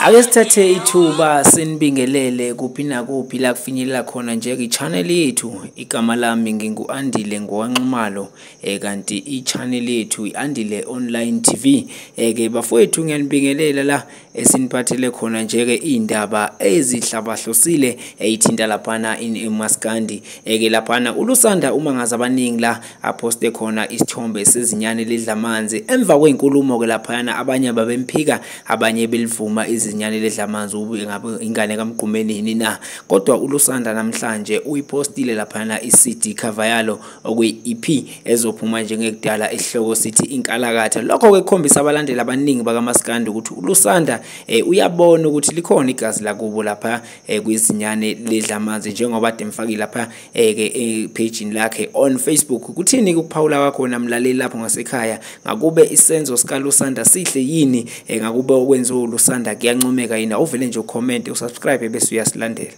Ake sithathe ithuba sinibingelele kuphi nakuphi la kufinyelela khona nje i-channel yethu. Igama lami ngingu-Andile ngowaNxumalo, kanti i-channel yethu i-Andile Online TV. Ke bafowethu, ngiyanibingelela la esiniphathele khona nje-ke iy'ndaba ezihlabahlosile ey'thinta laphana emaskandi. Ke laphana uLusanda uma ngaze abaningi la aphoste khona isithombe sezinyane ledlamanzi emva kwey'nkulumo-ke laphayana, abanye babemphika, abanye belivuma izinyane ledlamanzi ube ngabe ingane kaMgqumeni yini na. Kodwa uLusanda namhlanje uyipostile laphana i-CD cover yalo, okuyi-EP ezophuma njengekudala, isihloko sithi Inkalakatha. Lokho-ke kukhombisa abalandeli abaningi bakamaskandi ukuthi uLusanda uyabona ukuthi likhona igazi lakubo lapha kwizinyane ledlamanzi, njengoba ade emfakile lapha ke ephejini lakhe on Facebook. Kuthini ukuphawula kwakho namlaleli lapho ngasekhaya? Ngakube isenzo sikaLusanda sihle yini? Ngakube okwenziwe uLusanda kuyancomeka yini? Awuvele nje ucomment, usubscribe bese uyasilandela.